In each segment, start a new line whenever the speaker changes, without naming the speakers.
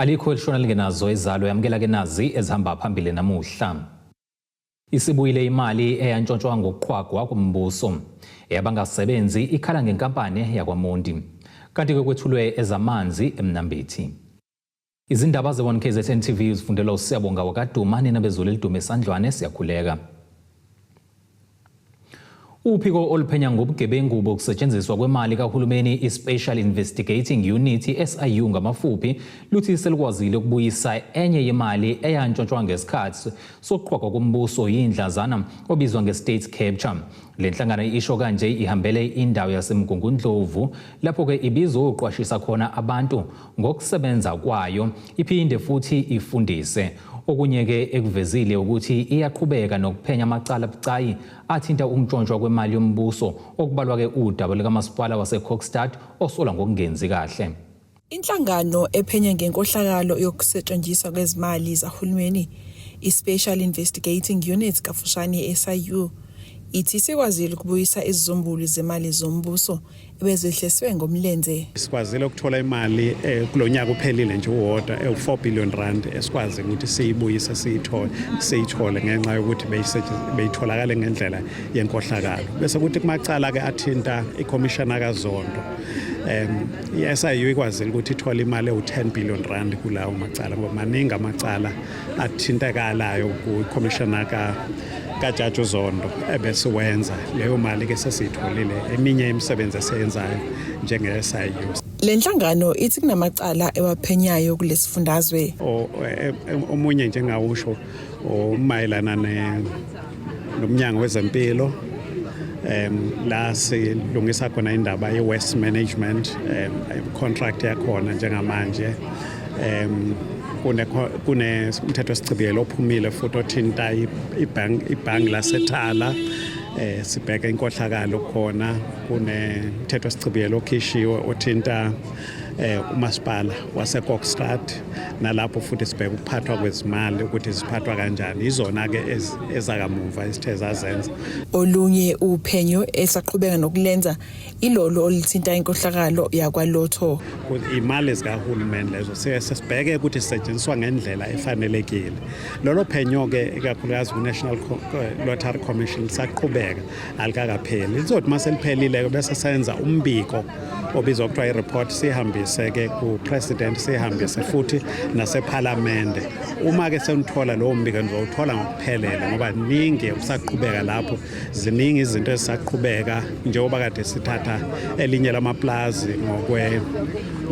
Alikho elishona lingenazo izalo yamukela ke nazi ezihamba phambili namuhla. Isibuyile imali eyantshontshwa ngokuqhwagwa kumbuso. Eyabangasebenzi ikhala ngenkampani yakwaMondi. Kanti-ke kwethulwe ezamanzi eMnambithi. Izindaba ze-1KZN TV uzifundelwa uSiyabonga wakaDuma nina bezulu elidume esandlwane siyakhuleka. Uphiko oluphenya ngobugebengu bokusetshenziswa kwemali kahulumeni i-Special Investigating Unit SIU ngamafuphi luthi selukwazile ukubuyisa enye yemali eyantshontshwa ngesikhathi sokuqhwagwa kombuso yindlazana obizwa nge-State Capture. Le nhlangano isho kanje ihambele indawo yaseMgungundlovu lapho-ke ibizoqwashisa khona abantu ngokusebenza kwayo iphinde futhi ifundise. Okunye-ke ekuvezile ukuthi iyaqhubeka nokuphenya amacala abucayi athinta ukuntshontshwa kwemali yombuso okubalwa-ke udaba lukamasipala waseKokstad osolwa ngokungenzi kahle.
Inhlangano ephenya ngenkohlakalo yokusetshenziswa kwezimali zahulumeni, i-Special Investigating Unit kafushane i-SIU, ithi isikwazile ukubuyisa izizumbulu zemali zombuso ebezehleswe ngomlenze.
Sikwazile ukuthola imali eh, kulo nyaka uphelile nje uwodwa ewu-4 billion rand esikwazi ukuthi siyibuyise siyithole siyithole ngenxa yokuthi beyitholakale ngendlela yenkohlakalo. Bese kuthi kumacala-ke athinta ikhomishana kaZondo um i-SIU ikwazile ukuthi ithole imali ewu-10 billion rand kulawo macala ngoba maningi amacala athintekalayo kwikhomishana kaJaji uZondo ebesiwenza leyo mali ke sesiyitholile eminye imisebenzi esiyenzayo njenge-SIU.
Le nhlangano ithi kunamacala ewaphenyayo kulesifundazwe.
E, e, omunye njengawusho omayelana nomnyango wezempilo la silungisa khona indaba ye-waste management contract yakhona njengamanje kune umthetho sichibiyelo ophumile futhi othinta ibhangi lasethala sibheke inkohlakalo khona kunemthetho sichibiyelo okhishiwe othinta umasipala waseKokstad nalapho futhi sibheke ukuphathwa kwezimali ukuthi ziphathwa kanjani izona ke ezakamuva esithe zazenza.
Olunye uphenyo esaqhubeka nokulenza ilolo oluthinta inkohlakalo yakwaLotto.
Imali zikahulumeni lezo siye sesibheke ukuthi sisetshenziswa ngendlela efanelekile. Lolo phenyo-ke ikakhulukazi ku-National Lottery Commission lisaqhubeka alikakapheli. Lizothi uma seliphelile-ke bese senza umbiko obizwa kuthiwa i-report sihambise-ke ku-president sihambise futhi nasephalamende. Uma-ke senithola lowo mbiko nizowuthola ngokuphelele ngoba ningi okusaqhubeka lapho ziningi izinto ezisaqhubeka njengoba kade sithatha elinye lamaplazi ngokwe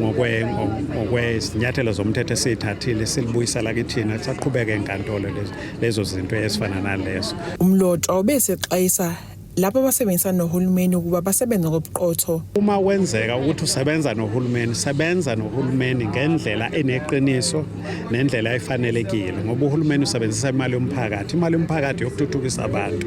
ngokwe ngokwezinyathelo zomthetho esiyithathile silibuyisela kithina kusaqhubeka enkantolo lezo zinto ezifana nalezo.
Umlotshwa ubesexwayisa labo abasebenzisana nohulumeni ukuba basebenze ngobuqotho.
Uma kwenzeka ukuthi usebenza nohulumeni, sebenza nohulumeni ngendlela eneqiniso nendlela efanelekile ngoba uhulumeni usebenzisa imali yomphakathi, imali yomphakathi yokuthuthukisa abantu.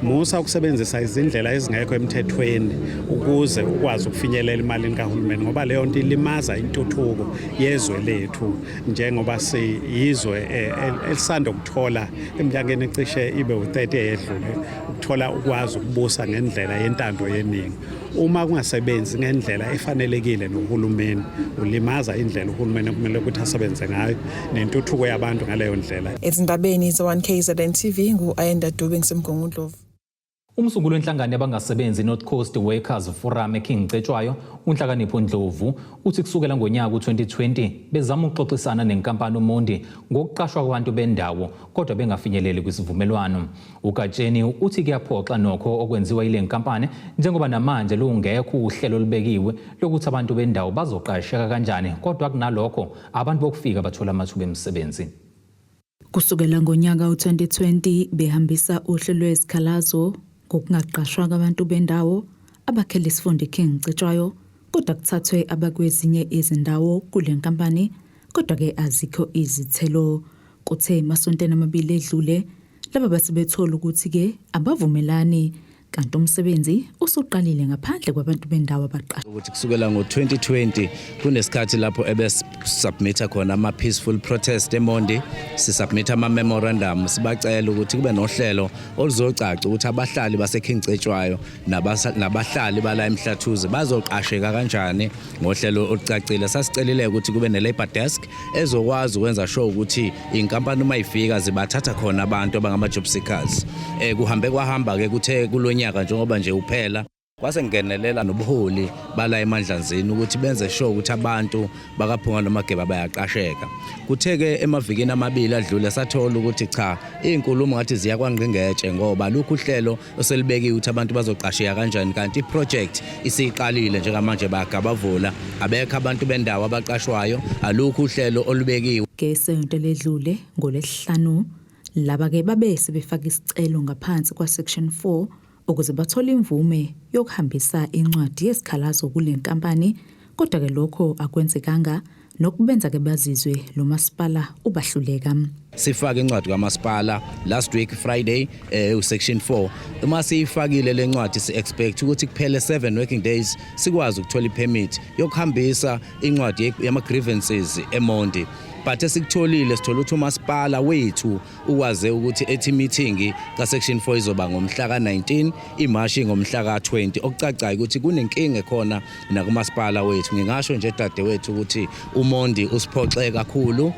Musa ukusebenzisa izindlela ezingekho emthethweni ukuze ukwazi ukufinyelela emalini kahulumeni ngoba leyo nto ilimaza intuthuko yezwe lethu njengoba siyizwe eh, elisanda ukuthola eminyakeni ecishe ibe u-30 eyedlule ukuthola ukwazi ukubusa ngendlela yentando yeningi. Uma kungasebenzi ngendlela efanelekile nohulumeni ulimaza indlela uhulumeni okumele ukuthi asebenze ngayo nentuthuko yabantu ngaleyo ndlela.
Ezindabeni ze-1KZN TV ngu-Ayanda Dube ngiseMgungundlovu.
Umsunguli wenhlangano yabangasebenzi North Coast Workers Forum eKing Cetshwayo, uNhlakanipho Ndlovu, uthi kusukela ngonyaka u-2020 bezama ukuxoxisana nenkampani uMondi ngokuqashwa kwabantu bendawo kodwa bengafinyeleli kwisivumelwano. UGatsheni uthi kuyaphoxa nokho okwenziwa yile nkampani njengoba namanje lungekho uhlelo olubekiwe lokuthi abantu bendawo bazoqasheka kanjani kodwa kunalokho abantu bokufika bathola amathuba emisebenzi.
Kusukela ngonyaka u-2020 behambisa uhlu lwezikhalazo ngokungaqashwa kwabantu bendawo abakhele isifunda iKing Cetshwayo kodwa kuthathwe abakwezinye izindawo kule nkampani kodwa-ke azikho izithelo. Kuthe emasontweni amabili edlule laba base bethola ukuthi-ke abavumelani Kanti umsebenzi usuqalile ngaphandle kwabantu bendawo abaqashwe.
Ukuthi kusukela ngo-2020 kunesikhathi lapho ebesubmitha khona ama-peaceful protest eMondi, sisubmitha ama-memorandum, sibacela ukuthi kube nohlelo oluzocaca ukuthi abahlali baseKing Cetshwayo nabahlali bala eMhlathuze bazoqasheka kanjani ngohlelo olucacile. Sasicelile ukuthi kube ne-labor desk ezokwazi ukwenza sure ukuthi inkampani uma ifika zibathatha khona abantu abangama-job seekers. Kuhambe kwahamba-ke, kuthe kulonyaka njengoba nje uphela, kwase ngenelela nobuholi bala eMandlanzini ukuthi benze sure ukuthi abantu bakaPhunga noMageba bayaqasheka. Kuthe-ke emavikini amabili adlule sathola ukuthi cha, iy'nkulumo ngathi ziya kwangqingetshe, ngoba lokhu uhlelo oselibekiwe ukuthi abantu bazoqasheka kanjani, kanti i-project isiyiqalile njengamanje bayagabavula, abekho abantu bendawo abaqashwayo, alukho uhlelo olubekiwe.
Ngesonto ledlule ngoLwesihlanu, laba-ke babe sebefaka isicelo ngaphansi kwa-Section 4 ukuze bathole imvume yokuhambisa incwadi yesikhalazo kule nkampani, kodwa-ke lokho akwenzekanga, nokubenza-ke bazizwe lo masipala ubahluleka.
Sifake incwadi kamasipala last week Friday, usection 4. Uma siyifakile le ncwadi, si-expect ukuthi kuphele 7 working days sikwazi ukuthola ipermit yokuhambisa incwadi yama-grievances eMondi, but esikutholile, sithola ukuthi umasipala wethu ukwaze ukuthi ethi meeting ka-section 4 izoba ngomhla ka-19, imashi ngomhla ka-20, okucacayo ukuthi kunenkinga ekhona nakumasipala wethu. Ngingasho nje, dadewethu, ukuthi uMondi usiphoxe kakhulu.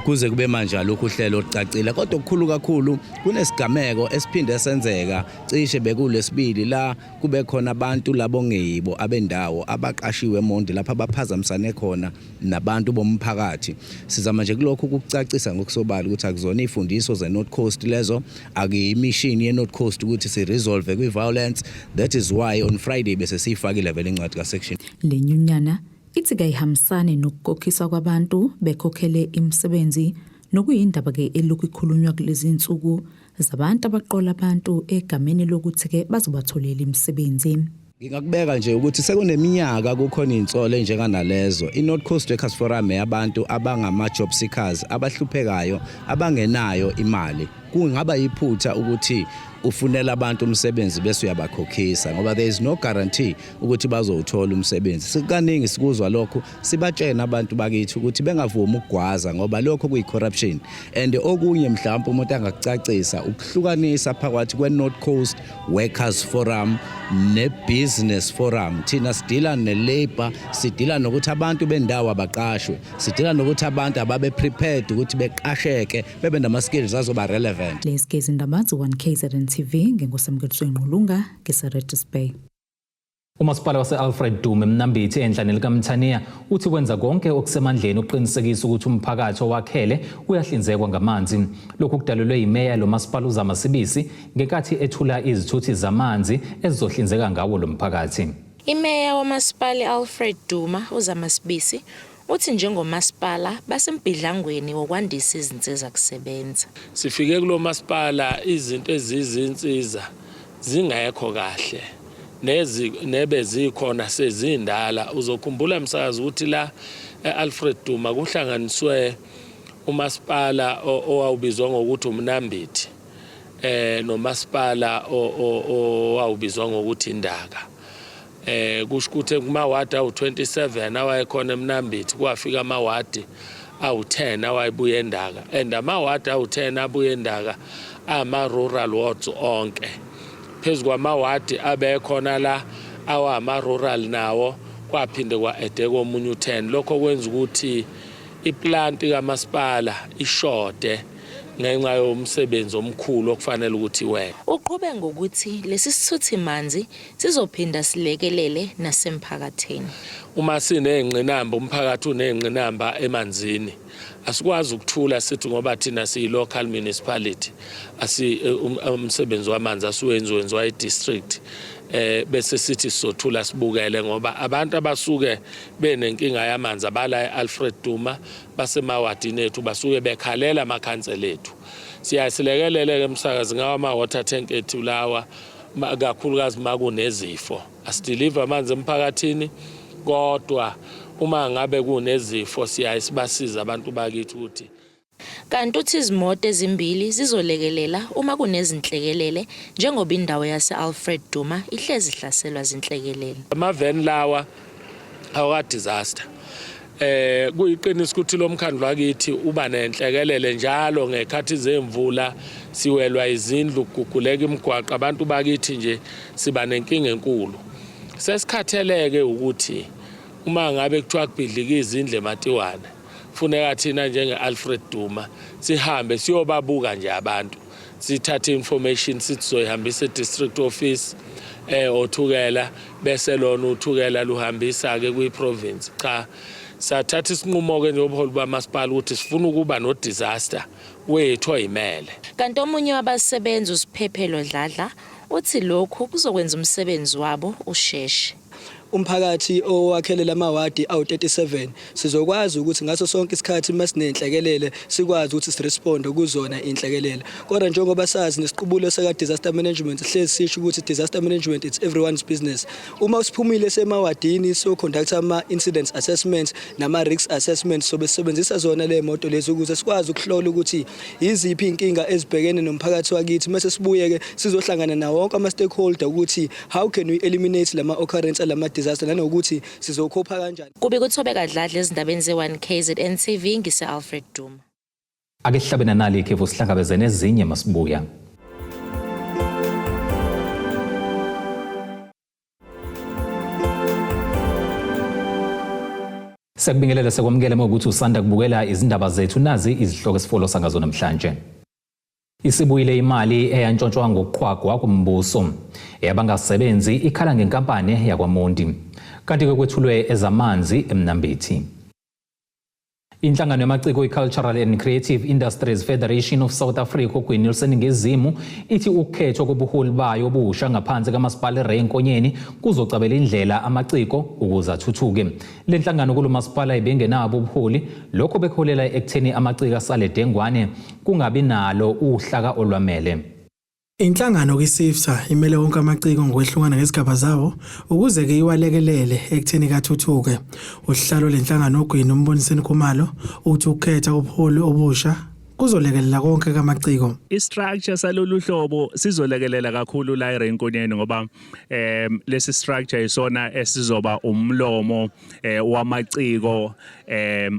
Kuze kube manje alukho uhlelo olucacile, kodwa okukhulu kakhulu kunesigameko esiphinde senzeka cishe bekulesibili la kube khona abantu labo ngeyibo abendawo abaqashiwe eMondi, lapha abaphazamisane khona nabantu bomphakathi. Sizama nje kulokhu ukucacisa ngokusobala ukuthi akuzona ifundiso ze-North Coast lezo, akuyimission ye-North Coast ukuthi si-resolve kwi-violence. That is why on Friday bese siyifakile vele incwadi ka-section.
Le nyunyana ithi kayihambisani nokukhokhiswa kwabantu bekhokhele imisebenzi, nokuyindaba-ke elokhu ikhulunywa kulezi nsuku zabantu abaqola abantu egameni lokuthi-ke bazobatholela imisebenzi.
Ngingakubeka nje ukuthi sekuneminyaka kukhona iy'nsolo enjenganalezo. I-North Coast Workers Forum yabantu abangama-job seekers abahluphekayo, abangenayo imali. Kungaba yiphutha ukuthi ufunela abantu umsebenzi bese uyabakhokhisa, ngoba there is no guarantee ukuthi bazowuthola umsebenzi. Sikaningi sikuzwa lokhu, sibatshena abantu bakithi ukuthi bengavumi ukugwaza, ngoba lokho kuyi-corruption. And okunye mhlawumbe umuntu angakucacisa ukuhlukanisa phakathi kwe-North Coast Workers Forum ne-Business Forum. Thina sidila ne-labor, sidila nokuthi abantu bendawo abaqashwe, sidila nokuthi abantu ababe prepared ukuthi beqasheke, bebe nama-skills azoba relevant.
Lezi izindaba ze-1 KZN TV, nginguSamukeliso Ngqulunga, ngiseRichards Bay.
Umasipala wase-Alfred Duma eMnambithi enhla nelikaMthaniya uthi wenza konke okusemandleni ukuqinisekisa ukuthi umphakathi owakhele uyahlinzekwa ngamanzi. Lokhu kudalulwe yimeya lo masipala uZama Sibisi ngenkathi ethula izithuthi zamanzi ezizohlinzeka ngawo lo mphakathi.
Imeya wamasipala Alfred Duma uZama Sibisi uthi njengomasipala basembhidlangweni wokwandisa izinsiza kusebenza.
Sifike kulo masipala izinto ezizinsiza zingekho kahle, nezi nebe zikhona sezindala. Uzokhumbula, msakazi, ukuthi la eAlfred Duma kuhlanganiswe umasipala owawubizwa ngokuthi uMnambithi nomasipala owawubizwa ngokuthi iNdaka. Kusho ukuthi kumawadi awu-27 awayekhona eMnambithi kwafika amawadi awu-10 awayebuye eNdaka, and amawadi awu-10 abuye eNdaka ama-rural wards onke. Phezu kwamawadi abekhona la awama-rural nawo kwaphinde kwa-addeka omunye u-10. Lokho kwenza ukuthi iplanti kamasipala ishode ngenxa yomsebenzi omkhulu okufanele ukuthi wena.
Uqhube ngokuthi lesi sithuthi manzi sizophinda silekelele nasemphakathini.
Uma siney'ngqinamba, umphakathi uney'ngqinamba emanzini, asikwazi ukuthula sithi ngoba thina siyi-local municipality, asi umsebenzi wamanzi asiwenzi, wenziwa i-district, bese sithi sizothula sibukele, ngoba abantu abasuke benenkinga yamanzi abala e-Alfred Duma basemawadini ethu basuke bekhalela amakhansela ethu. Siyasilekelele-ke, emsakazi, ngawo ama-water tank ethu lawa, kakhulukazi uma kunezifo. Asideliver amanzi emphakathini, kodwa uma ngabe kunezifo siyaye sibasize abantu bakithi ukuthi
Kanti uthi izimoto ezimbili zizolekelela uma kunezinhlekelele njengoba indawo yase-Alfred Duma ihlezi ihlaselwa zinhlekelele.
Amaveni lawa awaka-disaster. Kuyiqiniso ukuthi lo mkhandlu wakithi uba nenhlekelele njalo ngekhathi zemvula, siwelwa izindlu, kuguguleka imigwaqo, abantu bakithi nje siba nenkinga enkulu. Sesikhatheleke ukuthi uma ngabe kuthiwa kubhidlika izindlu eMatiwane, funeka thina njenge-Alfred Duma sihambe siyobabuka nje abantu, sithathe information sithi soyihambisa e-district office oThukela, bese lona uThukela luhambisa ke kwi-province. Cha, sathatha isinqumo ke njengobuholi bamasipala ukuthi sifuna ukuba no disaster wethu oyimele.
Kanti omunye wabasebenzi uSiphephelo Dladla uthi lokhu kuzokwenza umsebenzi wabo usheshe.
Umphakathi owakhele lamawadi awu-37 sizokwazi ukuthi ngaso sonke isikhathi uma sinenhlekelele sikwazi ukuthi siresponde kuzona inhlekelele. Kodwa njengoba sazi nesiqubulo saka-disaster management hlezi sisho ukuthi disaster management, it's everyone's business. Uma siphumile semawadini so-conduct ama-incidents assessment nama-risk assessment, sobe sisebenzisa zona le moto lezi ukuze sikwazi ukuhlola ukuthi yiziphi iy'nkinga ezibhekene nomphakathi wakithi, mase sibuye-ke sizohlangana nawo wonke ama-stakeholder ukuthi how can we eliminate lama-occurrence alama-disaster, nanokuthi sizokhopha kanjani.
Kubi kuThobeka Dladla ezindabeni ze-1 KZN TV ngise-Alfred Duma.
Ake sihlabe nanali ikhefu, sihlangabeze nezinye masibuya. Siyakubingelela, sekwamukela uma ukuthi usanda kubukela izindaba zethu. Nazi izihloko esifolo sangazo namhlanje. Isibuyile imali eyantshontshwa ngokuqhwagwa kumbuso. Eyabangasebenzi ikhala ngenkampani yakwaMondi. Kanti-ke kwethulwe ezamanzi eMnambithi. Inhlangano yamaciko i-Cultural and Creative Industries Federation of South Africa ogwini oluseningizimu ithi ukukhethwa kobuholi bayo obusha ngaphansi kamasipala iRay Nkonyeni kuzocabela indlela amaciko ukuze athuthuke. Le nhlangano kulo masipala ibingenabo ubuholi, lokho bekuholela ekutheni amaciko asale dengwane, kungabi nalo uhlaka olwamele.
Inhlangano kwiSIFTA imele wonke amaciko ngokwehlukana ngezigaba zawo ukuze-ke iwalekelele ekutheni kathuthuke. Usihlalo lenhlangano ogwini uMboniseni Khumalo uthi ukukhetha ubuholi obusha kuzolekelela konke kamaciko.
I-structure salolu hlobo sizolekelela kakhulu la eRay Nkonyeni ngoba lesi structure isona esizoba umlomo wamaciko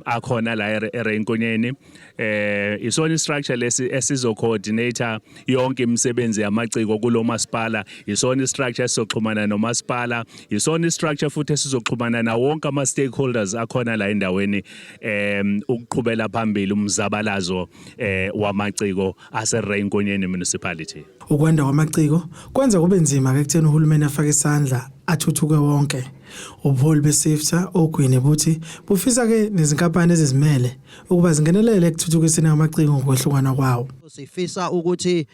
akhona la eRay Nkonyeni. Isona structure lesi esizo coordinator yonke imisebenzi yamaciko kulo masipala, isona structure esizoxhumana nomasipala, isona structure futhi esizoxhumana nawo wonke ama stakeholders akhona la endaweni ukuqhubela phambili umzabalazo wamaciko ase-Ray Nkonyeni Municipality.
Ukwanda kwamaciko kwenza kube nzima ke ekutheni uhulumeni afake isandla athuthuke wonke. Ubuholi beSIFTA ogwini buthi bufisa ke nezinkampani ezizimele ukuba zingenelele ekuthuthukiseni amaciko ngokwehlukana kwawo.
Sifisa ukuthi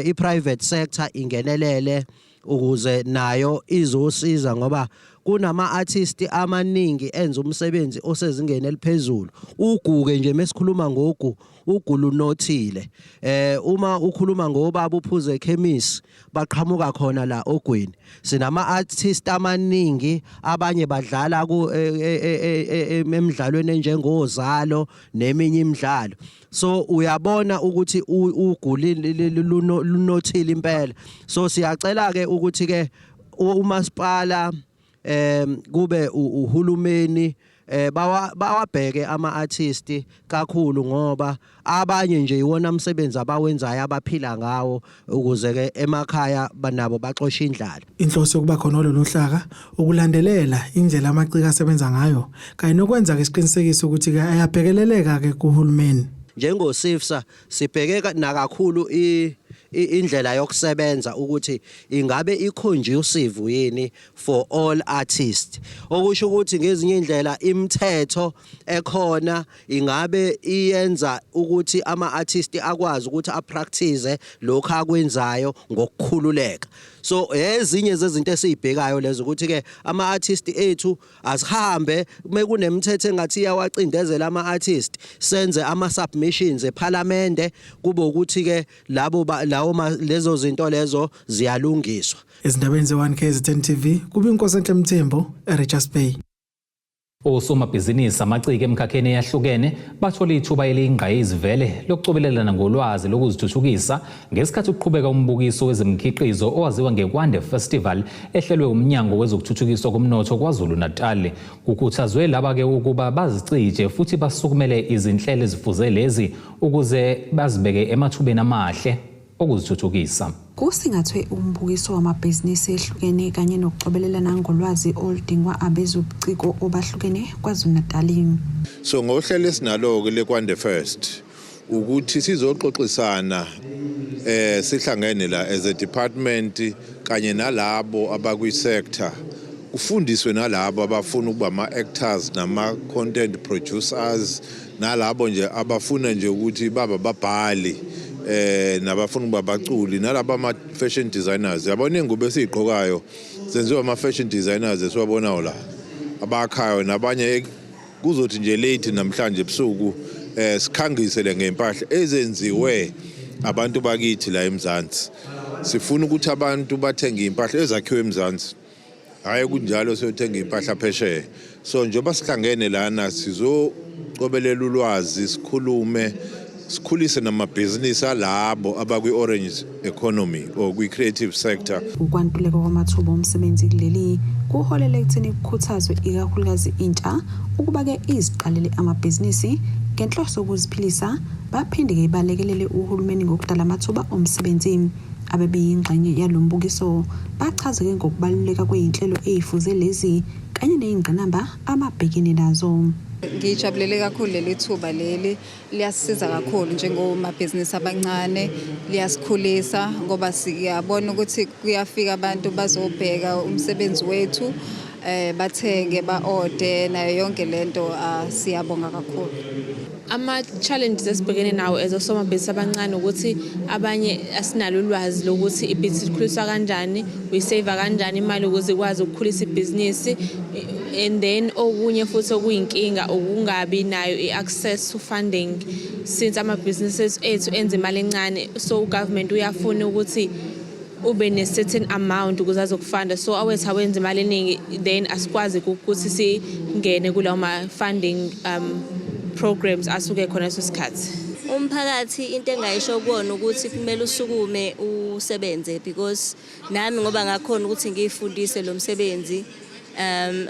i-private sector ingenelele ukuze nayo izosiza, ngoba kunama artist amaningi enza umsebenzi osezingeni eliphezulu. Uguke nje, mesikhuluma ngogu, ugu lunothile. Uma ukhuluma ngobaba uphuze ekhemisi, baqhamuka khona la ogwini. Sinama artist amaningi, abanye badlala ku emidlalweni enjengozalo neminye imidlalo, so uyabona ukuthi ugu lunothile impela. So siyacela ke ukuthi ke umasipala kube uhulumeni bawabheke ama artist kakhulu, ngoba abanye nje iwona umsebenzi abawenzayo abaphila ngawo ukuze ke emakhaya banabo baxoshe indlala.
Inhloso yokuba khona lolu hlaka ukulandelela indlela amaciko asebenza ngayo kanye nokwenza ke isiqinisekiso ukuthi ke ayabhekeleleka ke kuhulumeni.
NjengoSIFSA sibheke nakakhulu indlela yokusebenza ukuthi ingabe i-conducive yini for all artists, okusho ukuthi ngezinye indlela imithetho ekhona ingabe iyenza ukuthi ama-artist akwazi ukuthi apractice lokhu akwenzayo ngokukhululeka. So ezinye zezinto esizibhekayo lezo, ukuthi ke ama-artist ethu asihambe mekunemithetho engathi iyawacindezela ama-artist, senze ama-submissions ephalamende, kube ukuthi ke labo lawo lezo zinto lezo ziyalungiswa.
Ezindabeni ze-1 KZN TV kube inkosi enhle Mthembu eRichards Bay.
Osomabhizinisi amaciko emkhakheni eyahlukene bathola ithuba eliyingqayizivele lokucobelelana ngolwazi lokuzithuthukisa ngesikhathi kuqhubeka umbukiso wezemikhiqizo owaziwa ngeKwande Festival ehlelwe umnyango wezokuthuthukiswa komnotho KwaZulu-Natal. Kukhuthazwe laba-ke ukuba bazicije futhi basukumele izinhlelo ezifuze lezi ukuze bazibeke emathubeni amahle okuzithuthukisa.
Kusingathwe umbukiso wamabhizinisi ehlukene kanye nokucobelelana ngolwazi oludingwa abezobuciko obahlukene KwaZulu-Natal.
So ngohlelo esinalo-ke leKwande First ukuthi sizoxoxisana sihlangene la as a department kanye nalabo abakwi-sector, kufundiswe nalabo abafuna ukuba ama-actors nama-content producers, nalabo nje abafuna nje ukuthi baba babhali, nabafuna ukuba abaculi, nalabo ama-fashion designers. Yabona, iy'ngubo esiy'gqokayo zenziwa ama-fashion designers esiwabonayo la abakhayo nabanye. Kuzothi nje late namhlanje ebusuku sikhangise le ngempahla ezenziwe abantu bakithi la eMzansi. Sifuna ukuthi abantu bathenge impahla ezakhiwe eMzansi, hhayi kunjalo siyothenga impahla phesheya. So njengoba sihlangene lana sizocobelela ulwazi, sikhulume, sikhulise namabhizinisi alabo abakwi-orange economy or kwi-creative sector.
Ukwantuleka kwamathuba omsebenzi kuleli kuholela ekutheni kukhuthazwe ikakhulukazi intsha ukuba-ke iziqalele amabhizinisi ngenhloso yokuziphilisa, baphinde-ke balekelele uhulumeni ngokudala amathuba omsebenzi. Abebeyingxenye yalo mbukiso bachaze-ke ngokubaluleka kwey'nhlelo ey'fuze lezi kanye ney'ngqinamba ababhekene nazo.
Ngijabulele kakhulu leli thuba. Leli liyasisiza kakhulu njengomabhizinisi abancane, liyasikhulisa ngoba siyabona ukuthi kuyafika abantu bazobheka umsebenzi wethu, bathenge, ba-ode nayo yonke lento. Siyabonga kakhulu.
Ama-challenges esibhekene nawo as osomabhizinisi abancane ukuthi abanye asinalo ulwazi lokuthi ibhizinisi likhuliswa kanjani, uyi-save kanjani imali ukuze ikwazi ukukhulisa ibhizinisi. And then okunye futhi okuyinkinga ukungabi nayo i-access to funding, since amabhizinisi ethu enza imali encane, so u-government uyafuna ukuthi ube ne-certain amount ukuze azoku-funda. So awethu awenza imali eningi, then asikwazi ukuthi singene kulawo ma-funding programs asuke khona leso sikhathi.
Umphakathi, into engayisho kuwona ukuthi kumele usukume usebenze, because nami ngoba ngakhona ukuthi ngiyifundise lo msebenzi,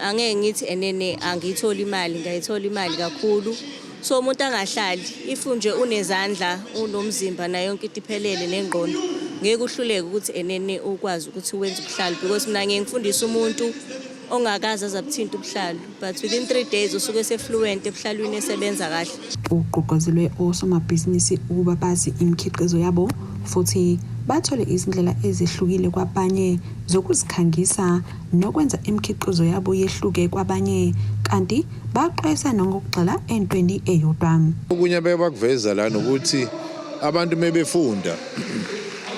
angeke ngithi enene angiyitholi imali, ngiyayithola imali kakhulu. So umuntu angahlali. If nje unezandla, unomzimba, nayo yonke into iphelele nengqondo, ngeke uhluleke ukuthi enene ukwazi ukuthi wenze ubuhlalu, because mina ngeke ngifundise umuntu ongakaze aze abuthinta ubuhlalu, but within 3 days usuke ese-fluent ebuhlalwini, esebenza kahle.
Kugqugquzelwe osomabhizinisi ukuba bazi imikhiqizo yabo futhi bathole izindlela ezihlukile kwabanye zokuzikhangisa nokwenza imikhiqizo yabo yehluke kwabanye, kanti baxwayisa nangokugxila entweni eyodwa.
Okunye abakuveza lana ukuthi abantu mebefunda,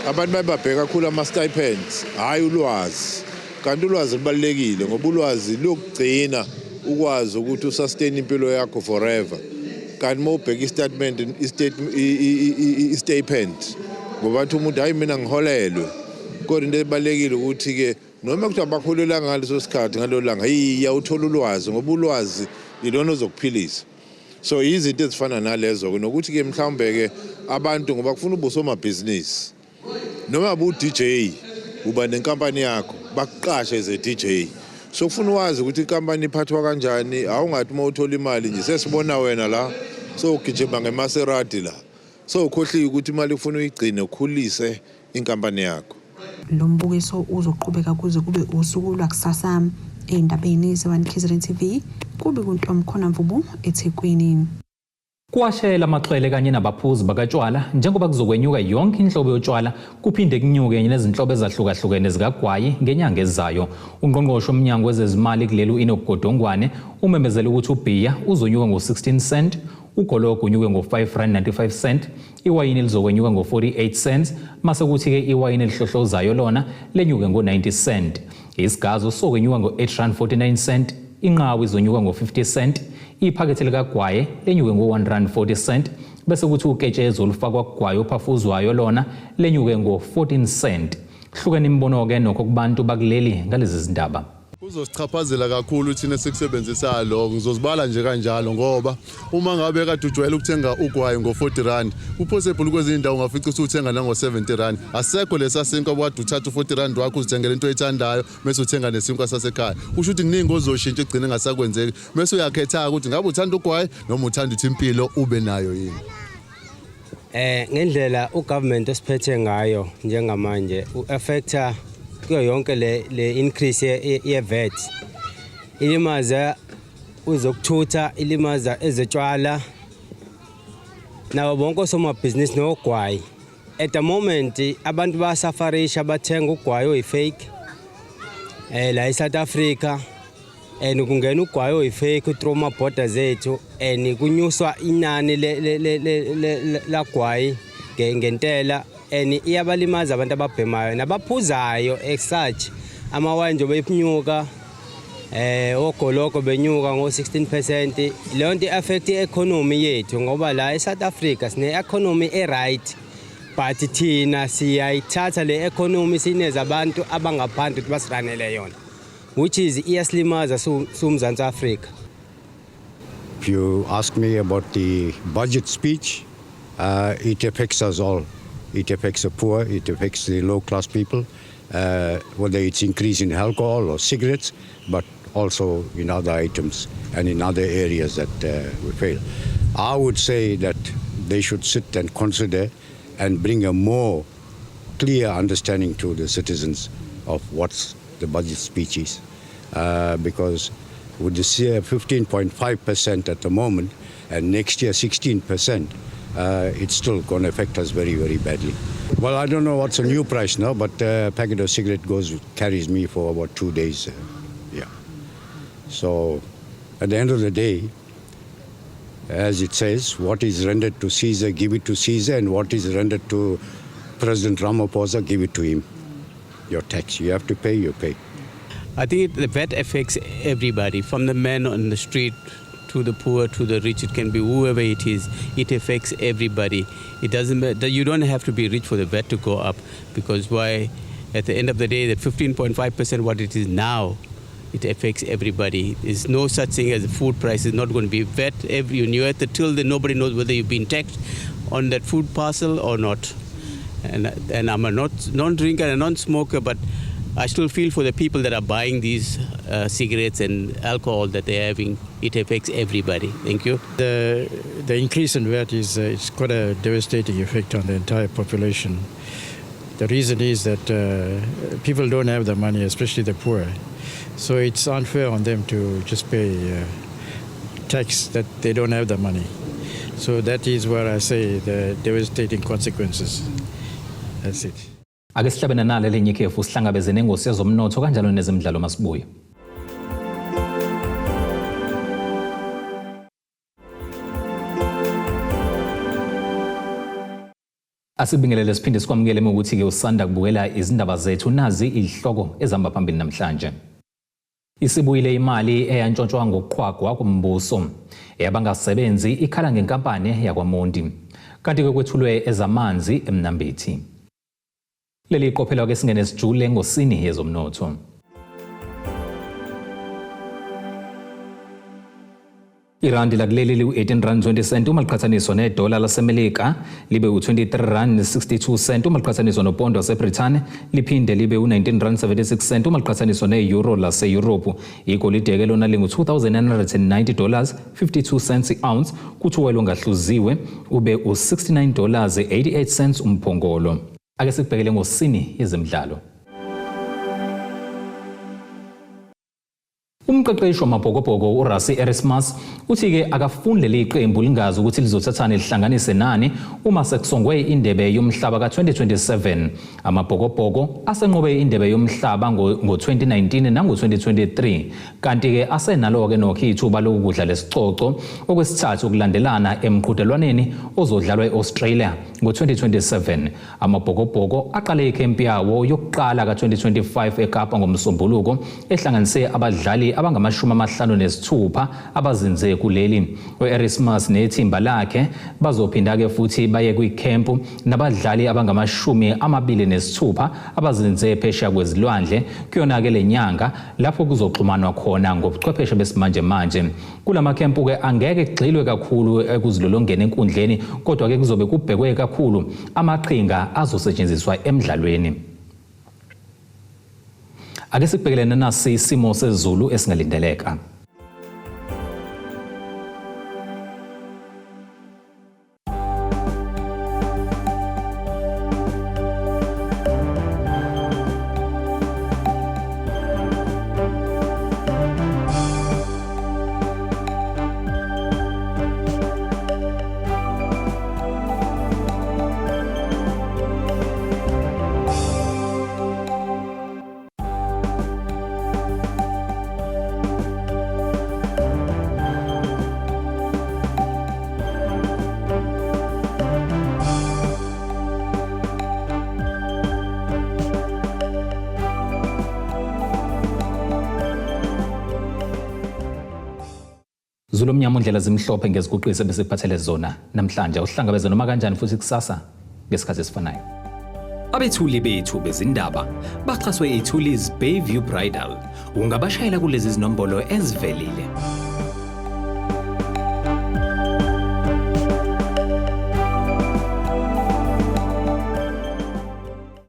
abantu bayababheka kakhulu ama-stipends, hhayi ulwazi, kanti ulwazi lubalulekile ngoba ulwazi luyokugcina ukwazi ukuthi u-sustain impilo yakho forever. Kanti uma ubheka i-statement, i-stipend, ngoba bathi umuntu, "Hayi, mina ngiholelwe," kodwa into ebalulekile ukuthi-ke noma kuthiwa bakholelanga ngaleso sikhathi, ngalelo langa, yiya uthola ulwazi, ngoba ulwazi ilona ozokuphilisa. So izinto ezifana nalezo-ke, nokuthi-ke mhlawumbe-ke abantu, ngoba kufuna ube usomabhizinisi noma bu-DJ, uba nenkampani yakho, bakuqashe as a DJ, so kufuna wazi ukuthi inkampani iphathwa kanjani. Awungathi uma uthola imali nje, sesibona wena la so ugijima ngeMaserati la, so ukhohliwe ukuthi imali ufuna uyigcine ukhulise inkampani yakho.
Lo mbukiso uzoqhubeka kuze kube usuku lwakusasa. Ey'ndabeni ze-1 KZN TV, kubi kuNtomkhona Mvubu, eThekwini.
Kuwashela amaxhwele kanye nabaphuzi bakatshwala njengoba kuzokwenyuka yonke inhlobo yotshwala, kuphinde kunyuke nezinhlobo ezahlukahlukene zikagwayi ngenyanga ezayo. Ungqongqoshe womnyango wezezimali kuleli, u-Enoch Godongwane, umemezele ukuthi ubhiya uzonyuka ngo-16 cent, ugologo unyuke ngo-5 rand 95 cent, iwayini lizokwenyuka ngo-48 cents, mase kuthi-ke iwayini elihlohlozayo lona lenyuke ngo-90 cent. Isigazo sokwenyuka ngo-8 rand 49 cent, inqawe izonyuka ngo-50 cent, iphakethe likagwaye lenyuke ngo-1 rand 40 cent, bese kuthi uketshezi olufakwa kugwayi ophafuzwayo lona lenyuke ngo-14 cent. Hlukene imibono-ke nokho kubantu bakuleli ngalezi zindaba.
Kuzosichaphazela kakhulu thina esikusebenzisayo lokho. Ngizozibala nje kanjalo ngoba uma ngabe kade ujwayele ukuthenga ugwayi ngo-40 rand, kupossible kwezinye indawo ungafica usuthenga nango-70 rand. Asekho lesa sinkwa obukade uthatha u-40 rand wakho uzithengele into oyithandayo bese uthenga nesinkwa sasekhaya. Kusho ukuthi kuningi ozoshintsha egcine engasakwenzeki. Bese uyakhetha ukuthi ngabe uthanda ugwayi noma uthanda ukuthi impilo ube nayo yini.
Ngendlela ugovernment osiphethe ngayo njengamanje uaffecta kuyo yonke le increase ye VAT, ilimaza uzokuthutha, ilimaza ezetshwala nabo bonke osomabhizinisi nogwayi. At the moment abantu bayasafarisha, bathenga ugwayi oyi-fake la eSouth Africa, and kungena ugwayi oyi-fake through ama-border zethu, and kunyuswa inani lagwayi ngentela, and iyabalimaza abantu ababhemayo nabaphuzayo as such. Amawayini njengoba enyuka, ogologo benyuka ngo-16%, leyo nto i-affect i-economy yethu ngoba la eSouth Africa sine-economy e-right, but thina siyayithatha le economy sineza abantu abangaphandle ukuthi basiranele yona, which is iyasilimaza siwumzansi Afrika.
If you ask me about the budget speech, it affects us all. It affects the poor, it affects the low class people, whether it's increase in alcohol or cigarettes, but also in other items and in other areas that we fail. I would say that they should sit and consider and bring a more clear understanding to the citizens of what the budget speech is. Because with this year 15.5% at the moment and next year 16%, it's still going to affect us very, very badly. Well, I don't know what's the new price now, but a packet of cigarette carries me for about 2 days. Yeah. So at the end of the day, as it says, what is rendered to Caesar, give it to Caesar, and what is rendered to President Ramaphosa, give it to him. Your tax, you have to pay, you pay.
I think the VAT affects everybody, from the man on the street to the poor to the rich. It can be whoever it is. It affects everybody. It doesn't matter. You don't have to be rich for the VAT to go up, because why? At the end of the day, that 15.5% what it is now, it affects everybody. There's no such thing as food price is not going to be VAT. When you're at the till, then nobody knows whether you've been taxed on that food parcel or not. And I'm a non-drinker and a non-smoker, but I still feel for the people that are buying these cigarettes and alcohol that they're having. It affects everybody. Thank you.
The increase in VAT is it's quite a devastating effect on the entire population. The reason is that people don't have the money, especially the poor. So it's unfair on them to just pay tax that they don't have the money. So that is where I say the devastating consequences. That's it.
Ake sihlabene nalo elinye ikhefu, sihlangabeze nengosi yezomnotho kanjalo nezemidlalo masibuye. Asibingelele siphinde sikwamukele ukuthi-ke usanda kubukela izindaba zethu, nazi izihloko ezihamba phambili namhlanje. Isibuyile imali eyantshontshwa ngokuqhwagwa kumbuso. Eyabangasebenzi ikhala ngenkampani yakwaMondi. Kanti-ke kwethulwe ezamanzi eMnambithi. Leli iqophelo-ke singene sijule engosini yezomnotho. Irandi lakuleli liwu-18 rand 20 cent uma liqhathaniswa nedola laseMelika, libe u-23 rand 62 cent uma liqhathaniswa nopondo waseBrithani, liphinde libe u-19 rand 76 cent uma liqhathaniswa ne-euro laseYurophu. Igolide-ke lona lingu-$2,990 52 cents i-ounce, kuthi uwelo ongahluziwe ube u-$69 88 cents umphongolo. Ake sikubhekele ngosini yezemidlalo. Umqeqeshi wamaBhokobhoko uRassie Erasmus uthi-ke akafuni leli qembu lingazi ukuthi lizothathani lihlanganise nani uma sekusongwe indebe yomhlaba ka-2027. AmaBhokobhoko asenqobe indebe yomhlaba ngo-2019 nango-2023, kanti-ke asenalo-ke nokho ithuba lokudla lesicoco okwesithathu kulandelana emqhudelwaneni ozodlalwa e-Australia ngo-2027. AmaBhokobhoko aqale ikhempi yawo yokuqala ka-2025 eKapa ngoMsombuluko, ehlanganise abadlali abangama abangama-56 abazinze kuleli. U-Erasmus nethimba lakhe bazophinda-ke futhi baye kwikhempu nabadlali abangama-26 abazinze phesheya kwezilwandle kuyona-ke le nyanga lapho kuzoxhumanwa khona ngobuchwepheshe besimanjemanje. Kula makhempu-ke angeke kugxilwe kakhulu ekuzilolongeni enkundleni, kodwa-ke kuzobe kubhekwe kakhulu amaqhinga azosetshenziswa emdlalweni. Ake sikubhekelene nasi isimo sezulu esingalindeleka. Zulu omnyama undlela zimhlophe ngeziguqise besikuphathele zona namhlanje. Uhlangabeze noma kanjani futhi kusasa ngesikhathi esifanayo.
Abethuli bethu bezindaba baxhaswe iThulis Bayview Bridal. Ungabashayela kulezi zinombolo ezivelile.